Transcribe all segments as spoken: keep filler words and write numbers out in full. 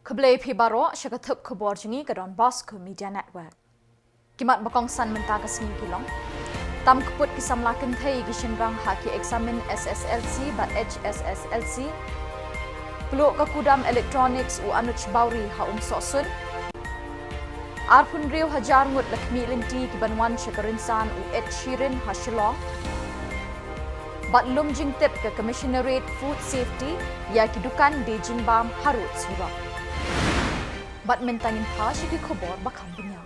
Khublei phi baroh sha ka thup khubor jong ngi ka Don Bosco Media Network. Ki mat ba kongsan mynta ka sngi ki long: tam kput ki samla kynthei ki shynrang ha ki eksamin S S L C bad H S S L C. Pluh ka kudam electronics u Anuj Bawri ha Umsohsun. Arphew hynriew hajar ngut la khmih lynti ki ban wan sha ka rynsan u Ed Sheeran ha Shillong. Bad lum jingtip ka Commissionerate Food Safety ïa ki dukan die jingbam harud surok. Bad mynta ngin phai sha ki khubor ba kham bniah.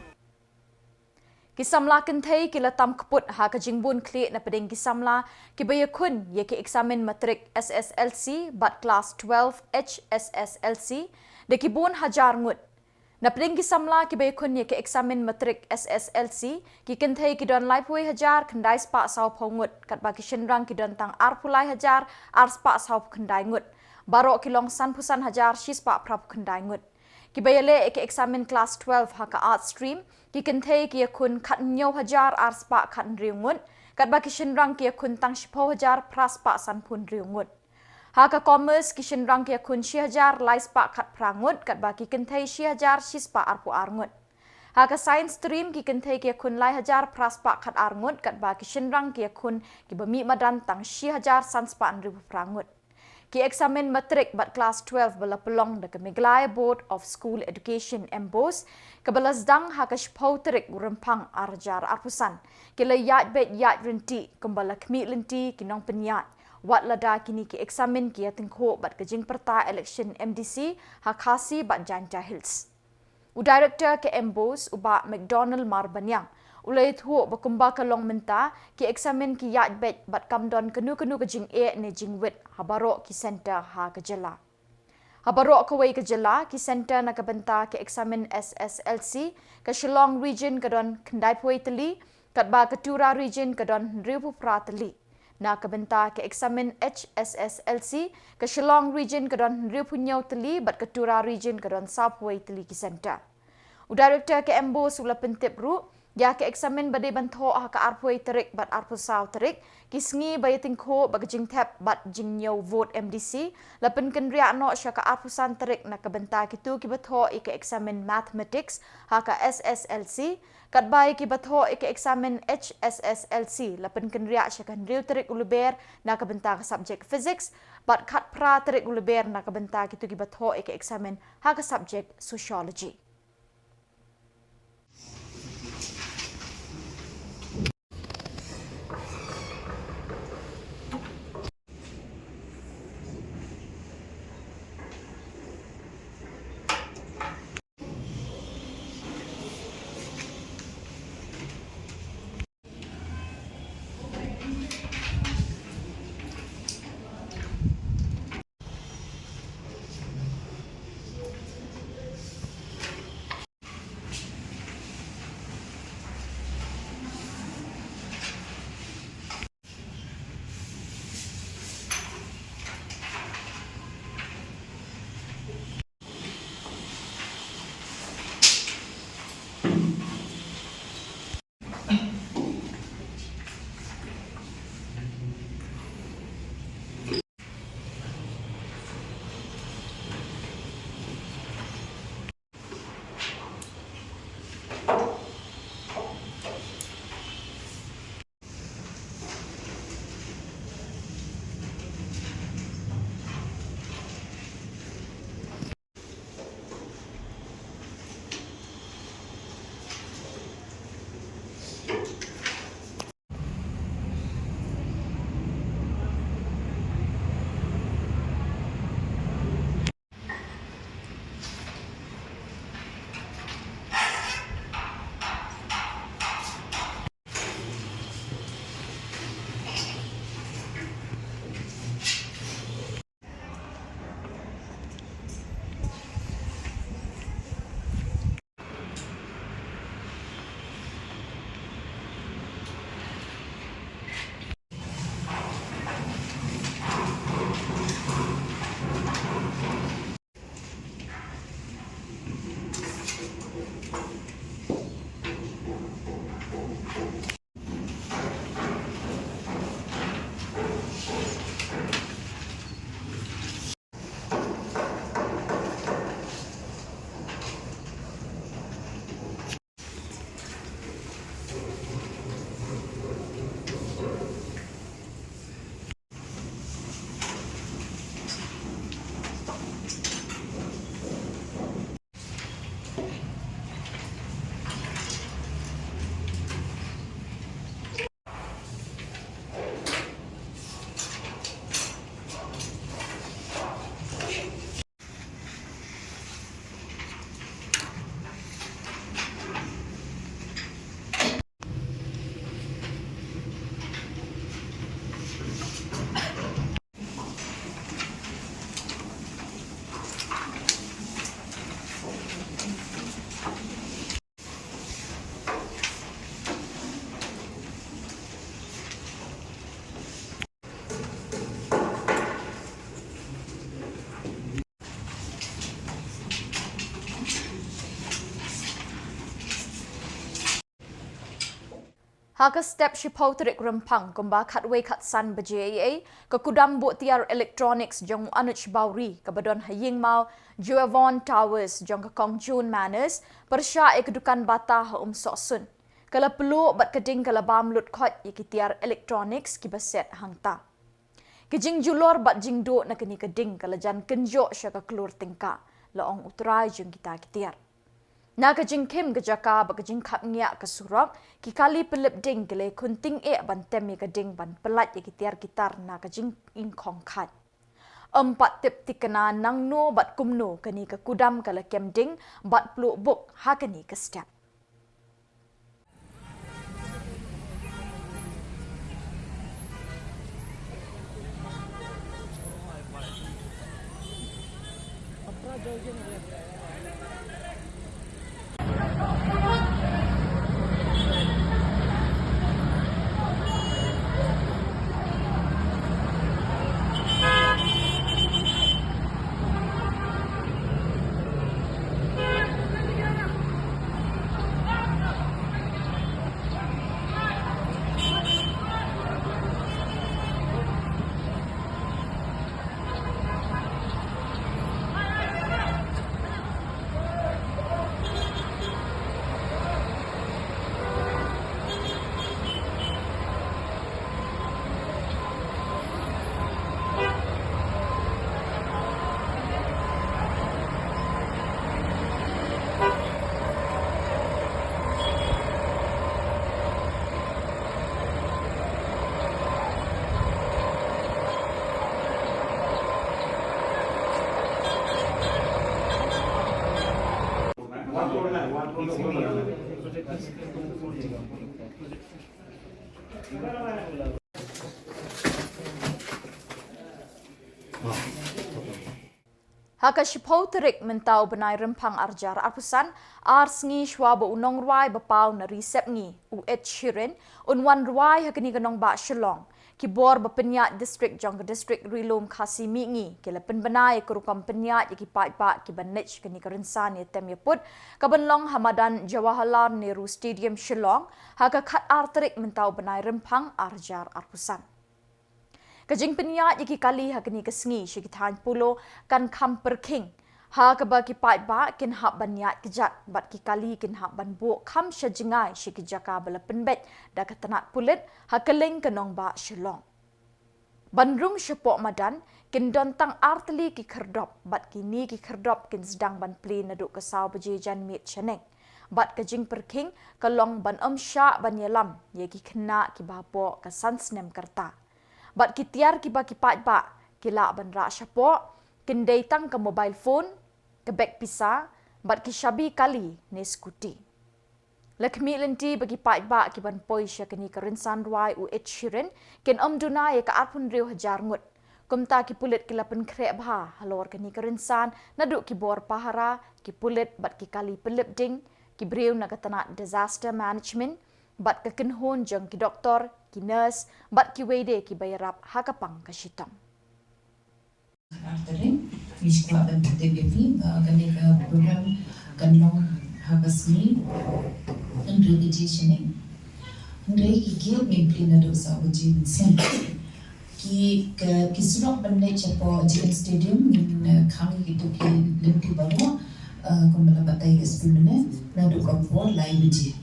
Ki samla kynthei ki la tam kput ha ka jingbun khlieh na pdeng ki samla kiba ïakhun ïa ki eksamin matrik S S L C bad klas twelve H S S L C da ki bun hajar ngut. Na pdeng ki samla kiba ïakhun ïa ki eksamin matrik S S L C, ki kynthei ki don laiphew wei hajar khyndai spah sawphew ngut, katba ki shynrang ki don tang arphew lai hajar ar spah sawphew khyndai ngut. Baroh ki long sanphew san hajar shi spah phraphew khyndai ngut. Kiba ïaleh ïa ki eksamin klas twelve ha ka Arts Stream, ki kynthei ki ïakhun khathynñiew hajar ar spah khathynriew ngut, katba ki shynrang ki ïakhun tang shiphew hajar phra spah sanphew hynriew ngut. Ha ka Commerce ki shynrang ki ïakhun shi hajar lai spah khatphra ngut, katba ki kynthei shi hajar shi spah arphew ar ngut. Ha ka Science Stream ki kynthei ki ïakhun lai hajar phra spah khatar ngut, katba ki shynrang ki ïakhun kiba mih madan tang shi hajar san spah hynriewphew phra ngut. Ki eksamin matrik bad klas twelve ba la pynlong da ka Meghalaya Board of School Education, MBOSE, kaba la sdang ha ka shiphew tarik u Rymphang ar hajar arphew san, ki la ïaid beit ïaid ryntih kumba la khmih lynti ki nongpynïaid, wat lada kine ki eksamin ki ïatyngkhuh bad ka jingpyrta election MDC ha Khasi bad Jaintia Hills. U Director ka MBOSE, u Bah McDonald Marbaniang, u la ïathuh ba kumba ka long mynta, ki eksamin ki ïaid beit bad kam don kano kano ka jingeh ne jingwit ha baroh ki centre ha ka jylla. Ha baroh kawei ka jylla, ki centre na ka bynta ka eksamin S S L C, ka Shillong Region ka don khyndaiphew wei tylli, katba ka Tura Region ka don hynriewphew phra tylli. Na ka bynta ka eksamin H S S L C, ka Shillong Region ka don hynriewphew hynñiew tylli bad ka Tura Region ka don sawphew wei tylli ki centre. U Director ka MBOSE u la pyntip ruh, ïa ka eksamin ba dei ban thoh ha ka arphew wei tarik bad arphew saw tarik, ki sngi ba ïatyngkhuh bad ka jingthep bad jingñiew vote MDC, la pynkynriah noh sha ka arphew san tarik na ka bynta kito kiba thoh ïa ka eksamin Mathematics ha ka S S L C, katba ïa kiba thoh ïa ka eksamin H S S L C la pynkynriah sha ka hynriew tarik u Lber na ka bynta ka subject Physics, bad khatphra tarik u Lber na ka bynta kito kiba thoh ïa ka eksamin ha ka subject Sociology. Ha ka step shiphew tarik Rymphang kumba khatwei khatsan baje eiei, ka kudam buh tiar electronics jong u Anuj Bawri kaba don ha ïingmaw Jewavon Towers jong ka Kong June Manners pyrshah ïa ka dukan bata ha Umsohsun ka la pluh bad ka ding ka la bam lut khoit ïa ki tiar electronics kiba set hangta. Ki jingjulor bad jingduh na kane ka ding ka la jan kynjoh sha ka klur tyngka, la ong u trai jong kita ki tiar. Na ka jingkhim ka jaka bad ka jingkhapngiah ka surok, ki kali pynlip ding ki la ïakhun tyngeh ban tem ïa ka ding ban pyllait ïa ki tiar ki tar na ka jingïngkhong khaid. Ym pat tip thikna nangno bad kumno kane ka kudam ka la kem ding bad pluh buk ha kane ka step. Ha ka shiphew tarik mynta u bnai Rymphang arjar arphew san, ar sngi shwa ba u nongrwai ba paw na Ri Sepngi, u Ed Sheeran, un wan rwai ha kane ka nongbah Shillong, ki bor ba pynïaid district jong ka district Ri-lum Khasi Mihngi ki la pynbna ïa ka rukom pynïaid ïa ki paidbah kiban leit sha kane ka rynsan ïatem ïaput kaban long ha madan Jawaharlal Nehru Stadium Shillong ha ka khatar tarik mynta u bnai Rymphang arjar arphew san. Ka jingpynïaid ïa ki kali ha kane ka sngi sha ki thaiñ polo kan kham pyrkhing ha kaba ki paidbah kin hap ban ïaid kjat bad ki kali kin hap ban buh kham sha jngai sha ki jaka ba la pynbeit da ka tnat pulit ha kylleng ka nongbah Shillong. Ban rung shapoh madan kin don tang artylli ki khyrdop bad kine ki khyrdop kin sdang ban plie naduh ka saw baje janmiet shaneng. Bad ka jingpyrkhing ka long ban ym shah ban ïalam ïa ki khynnah kiba hapoh ka san snem ka rta. Bad ki tiar kiba ki paidbah ki lah ban rah shapoh kin dei tang ka mobile phone, ka beg pisa, bad ki shabi kali ne scooty. La khmih lynti ba ki paidbah kiban poi sha kane ka rynsan rwai u Ed Sheeran kin ym duna ïa ka arphew hynriew hajar ngut. Kumta ki pulit ki la pynkhreh bha halor kane ka rynsan naduh ki bor pahara, ki pulit bad ki kali pynlip ding, ki briew na ka tnat disaster management bad ka kynhun jong ki doktor, ki nurse bad kiwei de kiba ïarap ha ka pang ka shitom. Khatar tarik, ngi sngewbha ban pyntip ïa phi ba kane ka program kan long ha ka sngi hynriew baje shaneng. Hynrei ki gate ngin plie naduh saw baje mynsiem. Ki, ka, ki surok ban leit shapoh G N Stadium ngin, eh, khang ïa kito ki lynti baroh, eh, kumba la batai ïa S P mynne, naduh ka por lai baje.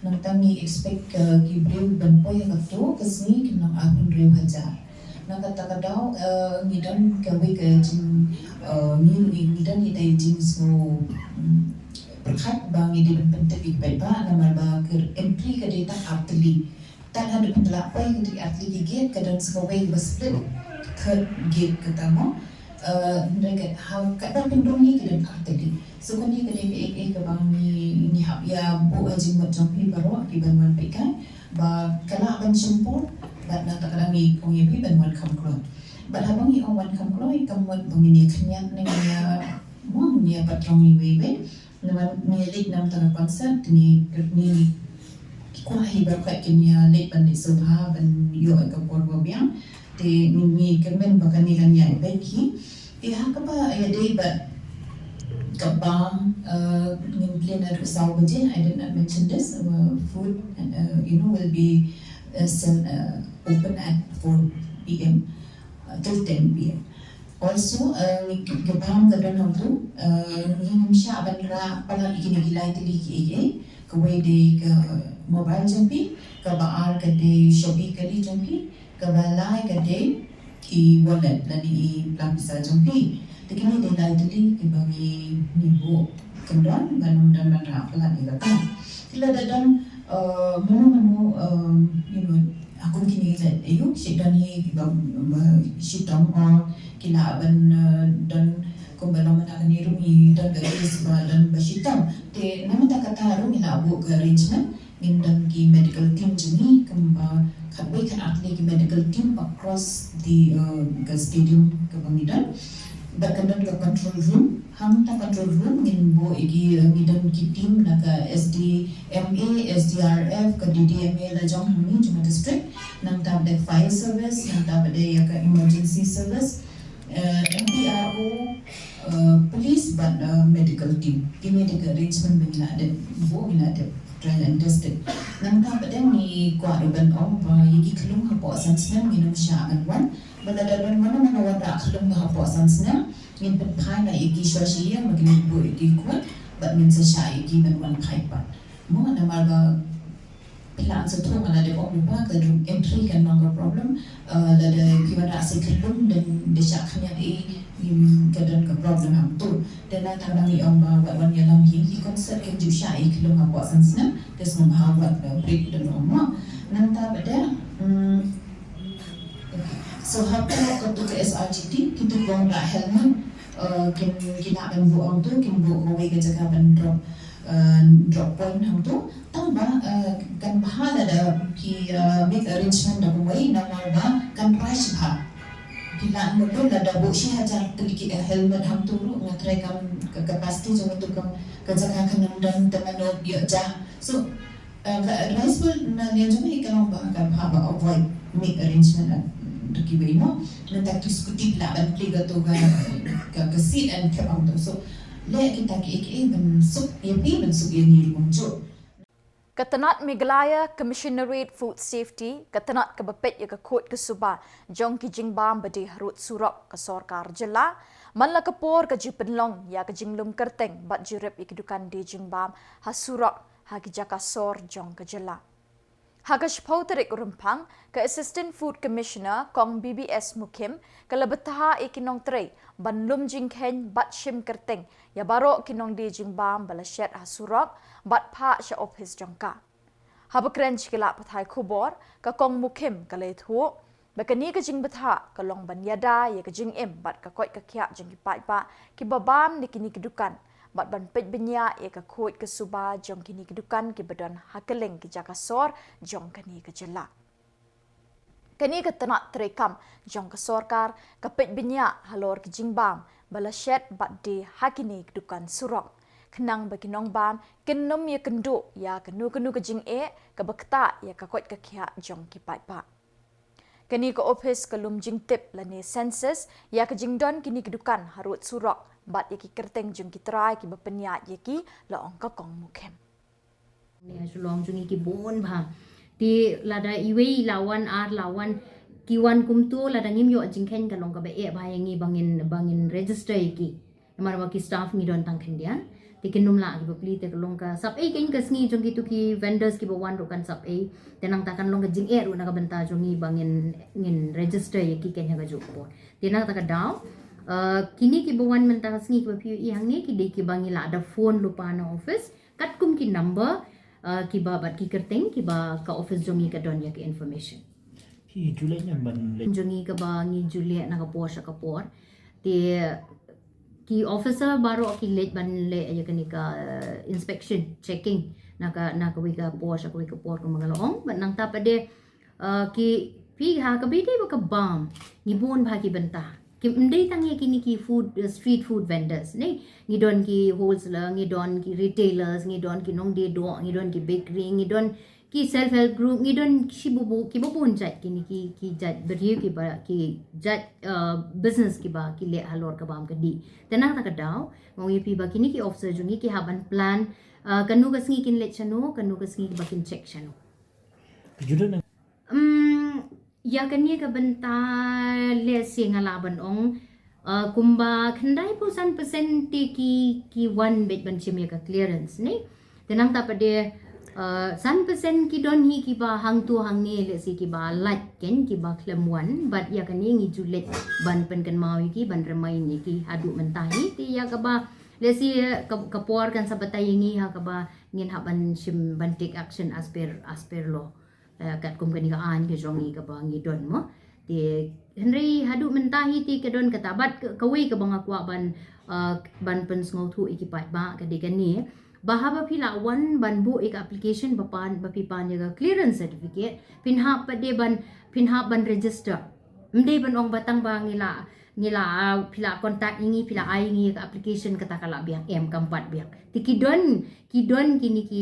Nangta ngi expect, eh, ki briew ban poi ha kato ka sngi kin long arphew hynriew hajar. Na kata ka daw, eh, ngi don kawei ka jing, eh, ngi, ngi, ngi don ïa ka jingsngew, mm, pyrkhat ba ngi dei ban pyntip ïa ki paidbah namar ba ka entry ka dei tang artylli. Tad haduh phi la poi ka dei artylli ki gate, ka don sa kawei kaba split, third gate kata mo. Eh, hynrei ka, ha, katba pynrung ngi ki don artylli. So kane ka dei kaei kaei kaba ngi, ngi hap ïa buh ha jingmut jong phi baroh kiban wan peit kai ba ka lah ban shim por bad nangta ka dang ngi ong ïa phi ban wan kham kloi. Bad haba ngi ong wan kham kloi ka mut ba ngin ïa khyndiat ne ngin ïa, mo, ngin ïa patrong iwei iwei. Namar ngi leit na bynta ka concert te ngi, ngi kwah hi baroh kin ïa leit ban leit sngewbha ban ïoh ïa ka por ba biang. Te ngi, ngi kyrmen ba kane kan ïa beit hi. Te ha kaba ïadei bad Ka bam, uh, ngin plie naduh saw baje. I did not mention this. Uh, food, uh, you know, will be uh, still uh, open at four p.m. Uh, till ten p.m. Also, uh, ka bam ka don hangtu, uh, ngim shah ban rah palat ïa kine ki lai tylli kiei kiei. Kawei dei ka mobile jong phi, kaba ar ka dei shopping cart jong phi, kaba lai ka dei ki wallet lane i pla pisa jong phi. Te kine dei lai tylli kiba ngi, ngi buh kyndon ban ym don ban rah palat ïa kata. Te lada don, uh, mano mano, um, you know, ha kum kine ki jait aïu, shi don hi kiba, um, shitom, or ki lah ban, uh, don kumba long mynta kane ruh ngi don ka case ba don ba shitom. Te namar kata ruh ngi lah buh ka arrangement, ngin don ki medical team jong ngi kumba khatwei khatar tylli ki medical team across the, uh, ka stadium kaba ngi don. Bad kan don ka control room, hangta control room ngin buh ïa ki, uh, ngi don ki team na ka S D M A, S D R F, ka D D M A la jong hangne jong ka district, nangta bad fire service, nangta bad ïa ka emergency service, uh, M P R O, uh, police bad, uh, medical team. Kine dei ka arrangement ba ngi la dep buh, ngi la dep trial and tested. Nangta bad ngi kwah ruh ban ong ba ïa ki khyllung hapoh san snem ngin ym shah ban wan. Ba lada don mano mano wanrah khyllung hapoh san snem, ngin pynphai noh ïa ki shuwa sha ïing, ba kin buh ïa ki khun bad ngin sa shah ïa ki ban wan phai pat. Mo, namar ba phi lah sngewthuh, lada ong lypa ka room entry kan long ka problem. Uh, lada phi wanrah sa khyllung, don da shah khyndiat, eh, ka don ka problem hangtu. Te nangta ba ngi ong ba wat wan ïalam hi, ki concert kin ju shah ïa ki khyllung hapoh san snem. Te sngewbha wat, uh, break da long mo. Nangta bad, mm, so hapoh katu ka S R G T, kitu ki wanrah helmet, uh, kin, ki lah ban buh hangtu, kin buh kawei ka jaka ban drop, uh, drop point hangtu. Tang ba, uh, kan bha lada ki, uh, make arrangement da kawei, namar ba kan rush bha. Phi lah mut lada buh shi hajar tylli ki, uh, helmet hangtu ruh, nga tharai kam, ka capacity jong katu ka, ka jaka kan ym don, te mano ïoh ja. So, uh, ka advice bha na liang jong ngi ka long ba kan bha ba avoid make arrangement, uh, da kiwei mo. Mynta ki scooty phi lah ban plie katu ka, ka, ka seat and thep hangtu. So leh kita kiei kiei ban suk ïa phi, ban suk ïa ngi ruh kumjuh. Ka tnat Meghalaya Commissionerate Food Safety, ka tnat kaba peit ïa ka khuid ka suba jong ki jingbam ba die harud surok ka sorkar jylla, man la ka por ka ju pynlong ïa ka jinglum kyrteng bad jurip ïa ki dukan die jingbam ha surok ha ki jaka sor jong ka jylla. Ha ka shiphew tarik Rymphang, ka Assistant Food Commissioner Kong B B S Mukhim ka la bthah ïa ki nongtrei ban lum jingkheiñ bad shim kyrteng ïa baroh ki nongdie jingbam ba la shet ha surok bad phah sha ophis jong ka. Haba kren sha ki lad pathai khubor, ka Kong Mukhim ka la ïathuh ba kane ka jingbthah ka long ban ïada ïa ka jingim bad ka koit ka khiah jong ki paidbah kiba bam na kine ki dukan, bad ban peit bniah ïa ka khuid ka suba jong kine ki dukan kiba don ha kylleng ki jaka sor jong kane ka jylla. Kane ka tnat treikam jong ka sorkar ka peit bniah halor ki jingbam ba la shet bad die ha kine ki dukan surok, khnang ba ki nongbam kin ym ïakynduh ïa kano kano ka jingeh kaba ktah ïa ka koit ka khiah jong ki paidbah. Kane ka ophis ka lum jingtip lane census ïa ka jingdon kine ki dukan harud surok bad ïa ki kyrteng jong ki trai kiba pynïaid ïa ki, la ong ka Kong Mukhim. Ngi ha Shillong jong ngi ki bun bha. Te lada iwei la wan, ar la wan, ki wan kumto, lada ngim ïoh jingkheiñ ka long kaba eh bha ïa ngi ba ngin, ba ngin register ïa ki. Namar ba ki staff ngi don tang khyndiat. Te kin ym lah kiba plie, te ka long ka sap ei, keiñ ka sngi jong kitu ki vendors kiba wan ruh kan sap ei. Te nangta kan long ka jingeh ruh na ka bynta jong ngi ba ngin, ngin register ïa ki keiñ ha kajuh ka por. Te na kata ka daw, uh, kine kiba wan mynta ka sngi kiba phi ïohi hangne ki dei kiba ngi la da phone lypa na office, katkum ki number, uh, kiba bad ki kyrteng kiba ka office jong ngi ka don ïa ka information. Ki ju leh ñiam ban leh. Jong ngi kaba ngi ju leh na ka por sha ka por. Te ki officer baroh ki leit ban leh ïa kane ka, uh, inspection, checking na ka, na kawei ka por sha kawei ka por kumba nga la ong. Bad nangta pat de, uh, ki, phi ha kaba ïadei bad ka bam, ngi bun bha ki bynta. Kim dei tang ïa kine ki food, uh, street food vendors ne. Ngi don ki wholesaler, ngi don ki retailers, ngi don ki nongdie doh, ngi don ki bakery, ngi don Ki self help group ngi don ki bubun, ki bubun jait kine ki, ki jait briew kiba, ki jait, uh, business kiba ki leh halor ka bam ka dih. Te nangta ka daw nga ong ïa phi ba kine ki officer jong ngi ki hap ban plan, uh, kano ka sngi kin leit shano, kano ka sngi ba kin check shano. Juda na. Um, ïa kane ka bynta lehse nga lah ban ong, uh, kumba khyndai phew san percent te ki, ki wan beit ban shim ïa ka clearance ne. Te nangta pat de, uh, san percent ki don hi kiba hangto hangne lehse kiba lait ken kiba khlem wan, bad ïa kane ngi ju leit ban pynkynmaw ïa ki, ban remind ïa ki haduh mynta hi. Te ïa kaba lehse ka, ka por kan sa batai ïa ngi ha kaba ngin hap ban shim ban take action as per, as per law. Eh, katkum kane ka aiñ ka jong ngi kaba ngi don mo. Te hynrei haduh mynta hi te ka don kata bad ka, kawei kaba nga kwah ban, eh, ban pynsngewthuh ïa ki paidbah ka dei kane. Ba haba phi la wan ban buh ïa ka application ba pan, ba phi pan ïa ka clearance certificate, phin hap pat de ban, phin hap ban register. Ym dei ban ong ba tang ba ngi la, ngi la, ah, phi la contact ïa ngi, phi la ai ïa ngi ïa ka application kata ka la biang, em, kam pat biang. Te ki don, ki don kine ki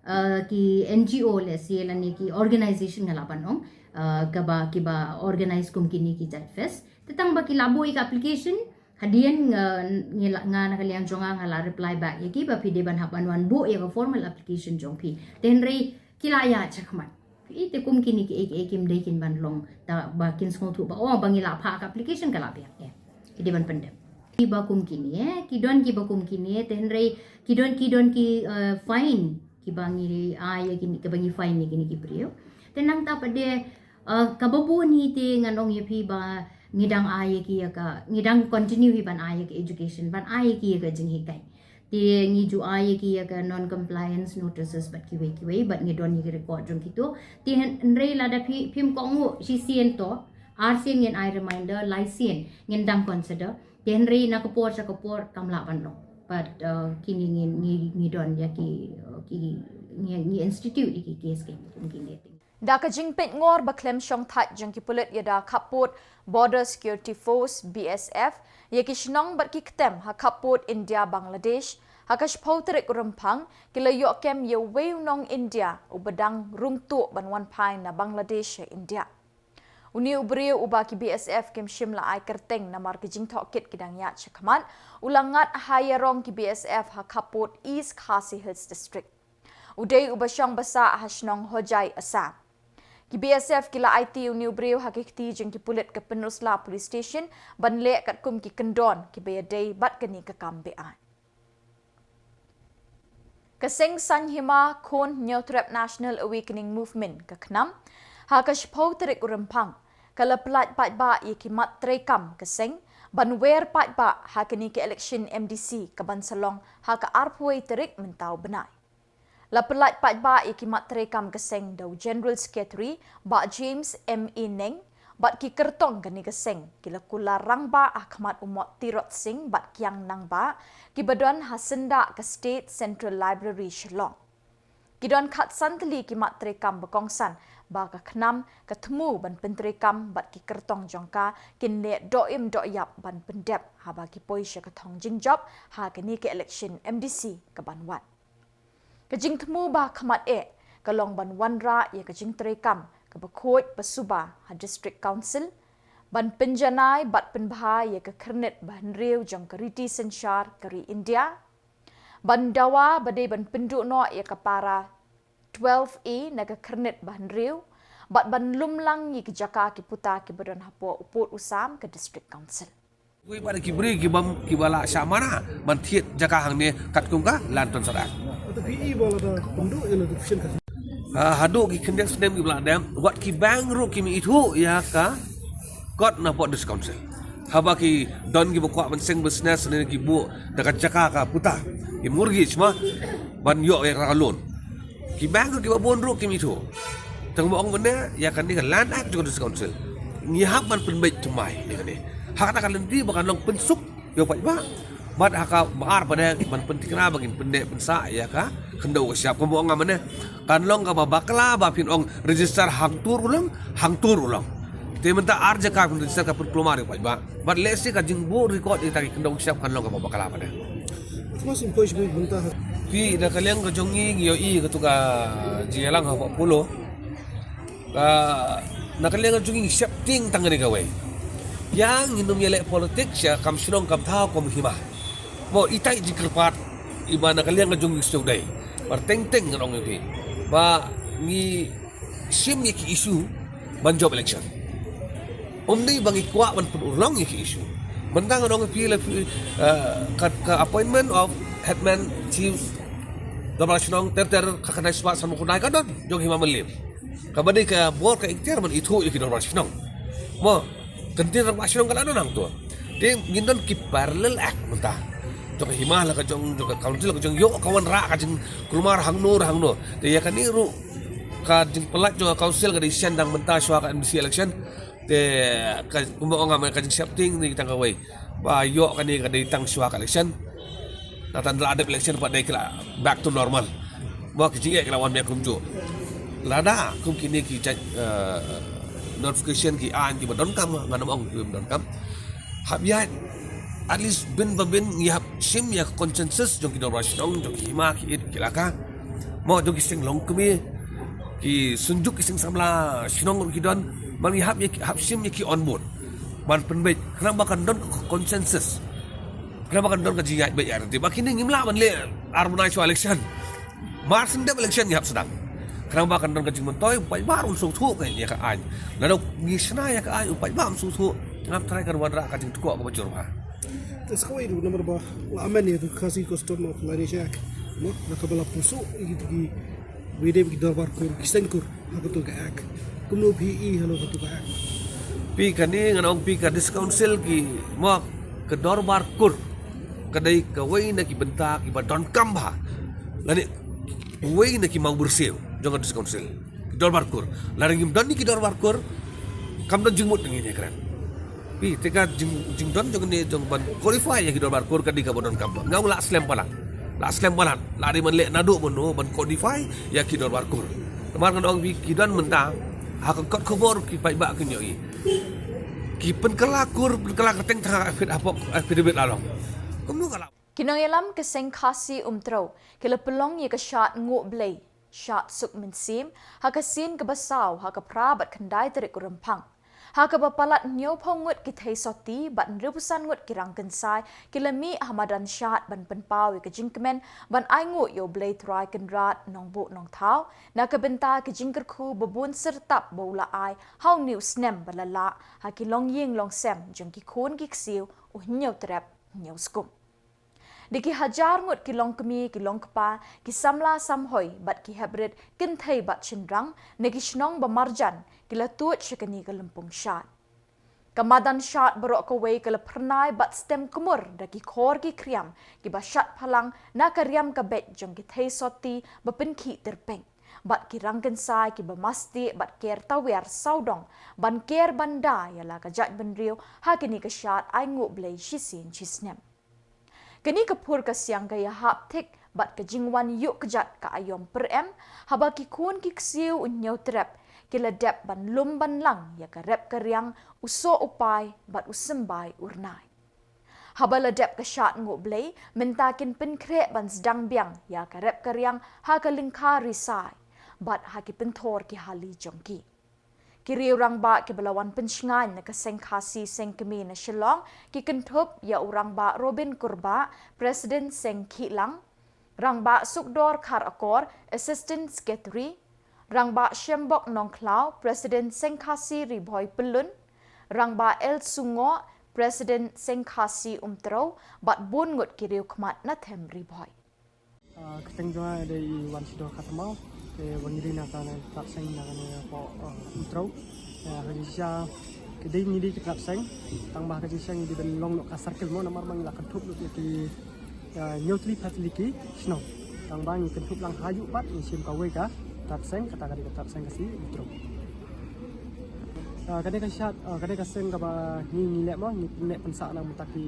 uh, ki N G O lehse lane ki organization nga lah ban ong, uh, kaba, kiba organize kum kine ki Jait Fest. Te tang ba ki la buh ïa ka application, hadien, uh, ngi la, nga na ka liang jong nga nga la reply back ïa ki ba phi dei ban hap ban wan buh ïa ka formal application jong phi. Te hynrei ki la ïaid shakhmat. Phi te kum kine ki, ki, kim dei kin ban long, ta ba kin sngewthuh ba, oh, ba ngi la phah ka application ka la biang. Eh, ki dei ban pyndep. Kiba kum kine, eh, ki don kiba kum kine, te hynrei ki don, ki don ki, uh, fine kiba ngi ai ïa kine, kiba ngi fine ïa kine ki briew. Te nangta pat de, uh, kaba bun hi te ngan ong ïa phi ba ngi dang ai ïa ki ïa ka, ngi dang continue hi ban ai ïa ka education, ban ai ïa ki ïa ka jinghikai. Te ngi ju ai ïa ki ïa ka non compliance notices bad kiwei kiwei, bad ngi don ïa ki record jong kito. Te hynrei lada phi, phim kohnguh shisien to, arsien ngin ai reminder, laisien ngin dang consider. Te hynrei na ka por sha ka por kam lah ban long. Bad, uh, kine ngi, ngi, ngi don ïa ki, uh, ki, ngi, ngi institute ïa ki case ki, ki, ki, ki. Da ka jingpeit ngor ba khlem shongthait jong ki pulit ïa da khappud Border Security Force, B S F, ïa ki shnong bad ki ktem ha khappud India Bangladesh, ha ka shiphew tarik u Rymphang, ki la ïoh kem ïa uwei u nong India uba dang rung tuh ban wan phai na Bangladesh sha India. Une u briew uba ki B S F kim shym la ai kyrteng namar ki jingtohkit ki dang ïaid shakhmat, u la ngat ha ïarong ki B S F ha khappud East Khasi Hills District. U dei uba shong basa ha shnong Hojai Assam. Ki B S F ki la aiti une u briew ha ki kti jong ki pulit ka Pynursla Police Station ban leh katkum ki kyndon kiba ïadei bad kane ka kam beaiñ. Ka seng Saiñ Hima Khun Hynñiewtrep National Awakening Movement ka KHNAM, ha ka shiphew tarik u Rymphang, ka la pyllait paidbah ïa ki mat treikam ka seng ban wer paidbah ha kane ka election M D C kaban sa long ha ka arphew wei tarik mynta u bnai. La pyllait paidbah ïa ki mat treikam ka seng da u General Secretary Bah James M A Neng bad ki kyrtong kane ka seng ki la kular rangbah ha khmat u Mot Tirot Sing bad Kiang Nangbah kiba don ha syndah ka State Central Library Shillong. Ki don khatsan tylli ki mat treikam ba kongsan ba ka KHNAM ka thmu ban pyntreikam bad ki kyrtong jong ka kin leh doh im doh ïap ban pyndep haba ki poi sha ka thong jingjop ha kane ka election M D C kaban wan. Ka jingthmu ba khmat eh ka long ban wanrah ïa ka jingtreikam kaba khuid ba suba ha District Council, ban pynjanai bad pynbha ïa ka khyrnit ba hynriew jong ka riti synshar ka ri India, ban dawa ba dei ban pynduh noh ïa ka para twelve A na ka khyrnit ba hynriew, bad ban lumlang ïa ki jaka ki puta kiba don hapoh u pud u sam ka District Council. Wei bad ki briew ki bym, kiba la shah mana ban thied jaka hangne katkum ka Land Tenure Act. Ata P E ba la da pynduh ïa notification ka. Ah, haduh ki khyndiat snem kiba la dep, wat ki bank ruh kim ithuh ïa ka kot na pdeng District Council. Haba ki don kiba kwah ban seng business ne ki buh da ka jaka ka puta, ki mortgage ma, ban ïoh ïa ka loan. Ki bank ruh kiba bun ruh kim ithuh. Tang ba ong mynne ïa kane ka Land Act jong ka District Council, ngi hap ban pynbeit thymmai ïa kane. Ha kata ka lynti ba kan long pynsuk ïa u paidbah. Bad ha kaba ar pat de ban pynthikna ba ngin pynneh pynsah ïa ka khyndew ka shyiap, kumba ong nga mynne. Kan long kaba bakla ba phin ong register hangto ruh long, hangto ruh long. Te mynta ar jaka phin register ka pynkulmar ïa u paidbah. Bad lehse ka jingbuh record ïa kita ki khyndew ka shyiap kan long kaba bakla pat de. Phi, na ka liang ka jong ngi ngi ïohi katu ka jingïalang ha Polo. Ka, na ka liang ka jong ngi ngi sheptieng tang kane kawei. Ïa ngin ym ïaleh politics ïa kam shnong kam thaw kam hima. Mo, itai jingkyrpad iba na ka liang ka jong ngi sdang dei. Ba teng teng ngan ong ïa phi. Ba ngi shim ïa ki issue ban jop election. Ym dei ba ngi kwah ban pynurlong ïa ki issue. Mynta ngan ong ïa phi la phi, eh, ka, ka appointment of headman chief dorbar shnong ter ter ka khyndai spah sanphew khyndai ka don jong hima Mylliem. Kaba dei ka bor ka ikhtiar ban ithuh ïa ki dorbar shnong. Mo, ka ktien rangbah shnong ka la don hangto. Te ngin don ki parallel act mynta. Jong ka hima la ka jong, jong ka council la ka jong, ïoh ka wanrah ka jingkulmar hangno hangno. Te ïa kane ruh ka jingpynlait jong ka council ka dei shen dang mynta shuwa ka M D C election. Te ka kumba ong nga, ka jingsheptieng ni tang kawei. Ba ïoh kane ka dei tang shuwa ka election. Nangta la dep election pat dei ki la back to normal. Mo, ki jingeh ki la wan biang kumjuh. Lada kum kine ki jait, eh, notification ki aiñ kiba donkam, ngan ym ong kiba donkam. Hap ïaid, at least bin ba bin ngi hap shim ïa ka consensus jong ki dorbar shnong, jong ki hima, ki ïit ki laka. Mo, jong ki seng longkmie, ki synjuk ki seng samla shnong ruh ki don. Ba ngi hap ïa ki, hap shim ïa ki on board ban pynbeit, khnang ba kan don ka consensus. Khnang ba kan don ka jingïaid beit ïaid ryntih. Ba kine ngim lah ban leh ar bnai shuwa election. Mar shen dep election ngi hap sdang. Khnang ba kan don ka jingmyntoi, u paidbah un sngewthuh ïa ka aiñ. Lada ngi shna ïa ka aiñ, u paidbah un sngewthuh. Ngam tharai kan wanrah ka jingtkuh kaba jur bha. Te sa kawei ruh namar ba la amend ïa ka Khasi Custom of Lineage Act. Mo, na kaba la pynsuh ïa ki, ki, ki dorbar kur, ki seng kur ha katu ka act. Kumno phi i halor katu ka act? Phi, kane ngan ong phi, ka District Council ki, mo, ka dorbar kur ka dei kawei na ki bynta kiba donkam bha. Lane kawei na ki mawbyrsiew jong ka District Council, ki dorbar kur. Lada ngim don ïa ki dorbar kur, kam don jingmut ngi ne kren. Phi, te ka jing, jingdon jong ne jong ban codify ïa ki dorbar kur ka dei kaba donkam bha. Nga ong lah slem palat. Lah slem palat. Lah dei ban leh naduh mynno ban codify ïa ki dorbar kur. Namar ngan ong phi, ki don mynta ha ka kot khubor ki paidbah kin ïohi. Ki pynkylla kur, pynkylla kyrteng tang ha affid-, hapoh affidavit la long. Kumno ka lah? Ki nongïalam ka Seng Khasi Umtrew ki la pynlong ïa ka shad nguh blei, shad suk mynsiem, ha ka sien kaba saw ha ka phra bad khyndai tarik u Rymphang. Ha kaba palat hynñiewphew ngut ki theisotti bad hynriewphew san ngut ki rangkynsai ki la mih ha madan shad ban pynpaw ïa ka jingkmen ban ainguh ïa U Blei Trai Kynrad Nongbuh Nongthaw na ka bynta ka jingkyrkhu ba bun syrtap ba u la ai ha une u snem ba la lah ha ki longïing longsem jong ki khun ki ksiew u Hynñiewtrep Hynñiewskum. Da ki hajar ngut ki longkmie ki longkpa, ki samla samhoi bad ki heprit kynthei bad shynrang na ki shnong ba marjan ki la tuid sha kane ka lympung shad. Ka madan shad baroh kawei ka la phyrnai bad stem kmur da ki khor ki khriam kiba shad phalang na ka riam ka beit jong ki theisotti ba pynkhih tyrpeng bad ki rangkynsai kiba mastieh bad ker tawiar sawdong ban ker ban da ïa la ka jaitbynriew ha kane ka shad ainguh blei shisien shisnem. Kane ka phur ka siang ka ïahap thik bad ka jingwan ïuh kjat ka aïom pyrem haba ki khun ki ksiew u Hynñiewtrep ki la dep ban lum ban lang ïa ka rep ka riang, u soh u pai bad u symbai u rnai. Haba la dep ka shad nguh blei, mynta kin pynkhreh ban sdang biang ïa ka rep ka riang ha ka lyngkha ri sai bad ha ki pynthor ki hali jong ki. Ki riew rangbah kiba la wan pynshngaiñ na ka Seng Khasi Seng Kmie na Shillong ki kynthup ïa u Rangbah Robin Kurbah, President Seng Khihlang, Rangbah Sukdor Kharakor, Assistant Secretary, Rangbah Shembok Nongkhlaw, President Seng Khasi Ri Bhoi Pyllun, Rangbah L Sungoh, President Seng Khasi Umtrew, bad bun ngut ki riew khmat na them Ri Bhoi. Ah, kyrteng jong nga dei i Wan Shidor Khatmaw. Te ba ngi dei na kane ka seng na kane ka, ah, Umtrew. Ah, ka jingshisha ka dei ngi dei ka seng. Tang ba ka jingshisha ngi dei ban long noh ka circle mo, namar ba ngi la kynthup lut ïa ki, ah, hynñiew tylli phra tylli ki shnong. Tang ba ngi kynthup lang ha ïuh pat ngi shim kawei ka seng, kata ka dei ka seng Khasi Umtrew. Ah, kane ka shad, ah, kane ka seng kaba ngi, ngi leh mo, ngi pynneh pynsah na bynta ki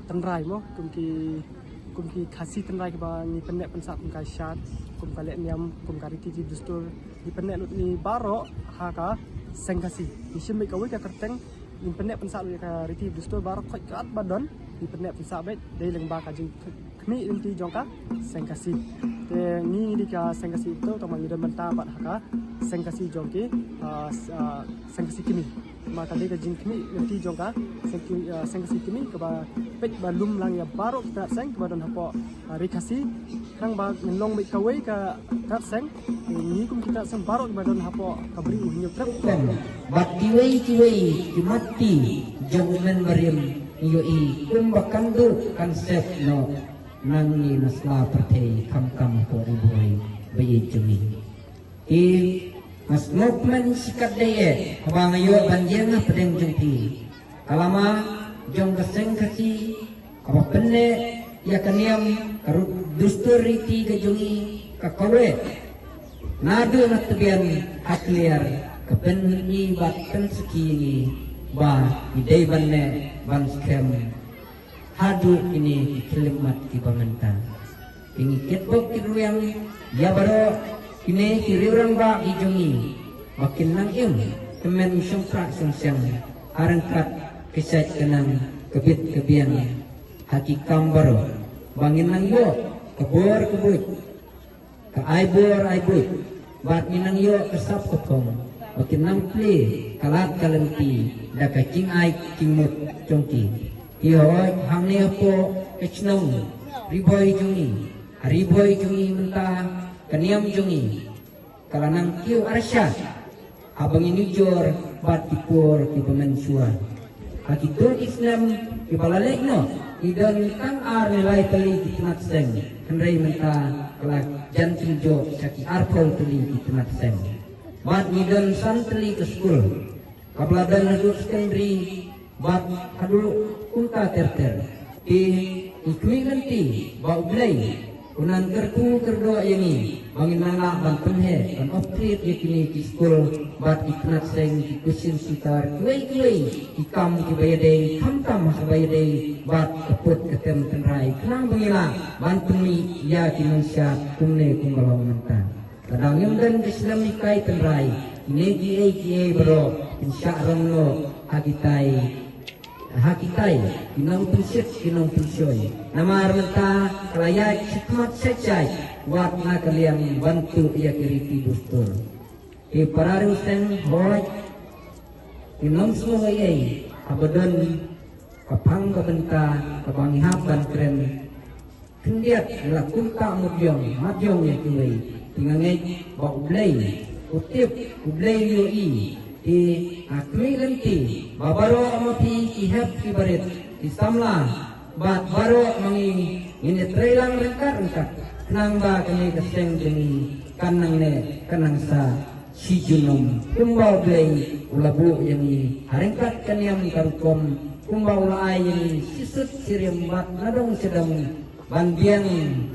tynrai mo, kum ki, kum ki Khasi tynrai kiba ngi pynneh pynsah kum ka shad, kum ka leh niam, kum ka riti dustur, ngi pynneh lut ngi baroh ha ka Seng Khasi. Ngi shim beit kawei ka kyrteng, ngi pynneh pynsah lut ïa ka riti dustur baroh khoit kat ba don. Ki pyneh pynsah beit dei lyngba ka jingkhmih lynti jong ka Seng Khasi. Te ngi ngi dei ka Seng Khasi to tang ma ngi don bynta pat ha ka Seng Khasi jong ki, ah, s-, ah, Seng Khasi Kmie. Ma ka dei ka jingkhmih lynti jong ka Seng Ki-, ah, Seng Khasi Kmie kaba peit ba lum lang ïa baroh ki tnat seng kiba don hapoh, ah, Ri Khasi. Khnang ba ngin long beit kawei ka tnat seng, ngi kum ki tnat seng baroh kiba don hapoh ka Bri u Hynñiewtrep. Bad kiwei kiwei ki mat ti jong u Member Rim ngi ïohi kumba kan duh kan sep noh nangne na sla pyrthei khamtam hapoh Ri Bhoi ba ïeit jong ngi. Te nga sngewkmen shikatdei eh haba nga ïoh ban ïeng hapdeng jong phi. Ka lama jong ka Seng Khasi kaba pynneh ïa ka niam ka ru-, dustur riti ka jong ngi ka kaweh. Naduh na tbian ha kliar ka pyni bad pynsakhi ïa ngi ba ngi dei ban neh ban skhem haduh kine ki khyllipmat kiba mynta. Te ngi kitbok kitrwiang ïa baroh kine ki riewrangbah ki jong ngi ba kin nang im kmen shongpra shongshang ha ryngkat ka shait ka nang ka bit ka biang ha ki kam baroh ba ngin nang ïoh ka bor ka buit, ka ai bor ai buit bad ngin nang ïoh ka sap ka phong ba kin nang plie ka lad ka lynti da ka jingai jingmut jong ki. Te hooid hangne hapoh ka shnong Ri Bhoi jong ngi, ha Ri Bhoi jong ngi mynta ka niam jong ngi ka la nang kiew arshah haba ngi nujor bad ki por kiba mynshuwa. Ha kito ki snem kiba la leit noh ngi don tang ar ne lai tylli ki tnat seng, hynrei mynta ka la jan kynjoh sha ki arphew tylli ki tnat seng. Bad ngi don san tylli ka skul kaba la don haduh secondary bad haduh kumta ter ter. Te ngi khmih lynti ba U Blei un nang kyrkhu kyrdoh ïa ngi ba ngin nang lah ban pynheh ban upgrade ïa kine ki skul bad ki tnat seng, ki coaching centre, kiwei kiwei ki kam kiba ïadei khamtam ha kaba ïadei bad ka put ka tem tynrai khnang ba ngin lah ban pynmih ïa ki nongshad kumne kumba long mynta. Lada ngim don ka shlem hikai tynrai, kine kiei kiei baroh kin shah rong noh ha kitai, ha kitai ki nongpynshit ki nongpynshoi. Namar mynta ka la ïaid shakhmat shait shait wat na ka liang ban tuh ïa ki riti dustur. Te para riewseng, hooid ngin ym sngew ei ei haba don ka phang ka bynta kaba ngi hap ban kren khyndiat ïa la kumta mut ïong mat ïong ïa kiwei. Te nga ngeit ba U Blei u tip, U Blei u ïohi. Te nga khmih lynti ba baroh ma phi ki hep ki barit ki samla bad baroh ma ngi ngin ïatrei lang ryngkat ryngkat khnang ba kane ka seng jong ngi kan nang neh kan nang sah shi junom kumba U Blei u la buh ïa ngi ha ryngkat ka niam ka rukom, kumba u la ai ïa ngi shi sut shi rim bad na dong sha dong ban biang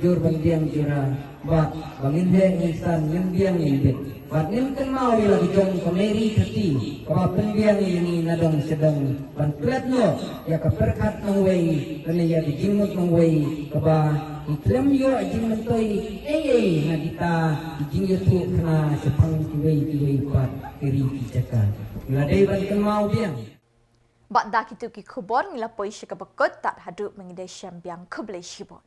jur ban biang jura bad ba ngin heh ngin san ngin biang ngin bit. Bad ngin kynmaw ïa la ki jong ka Mary Thati kaba pynbiang ïa ngi na dong sha dong ban klet noh ïa ka pyrkhat nongwei lane ïa ka jingmut nongwei kaba ngi khlem ïoh jingmyntoi ei ei na kita ki jingïathuh khana shaphang kiwei kiwei pat ki ri ki jaka. Ngi la dei ban kynmaw biang. Bad da kitu ki khubor ngi la poi sha kaba kut, tad haduh ba ngin ïashem biang, khublei shibun.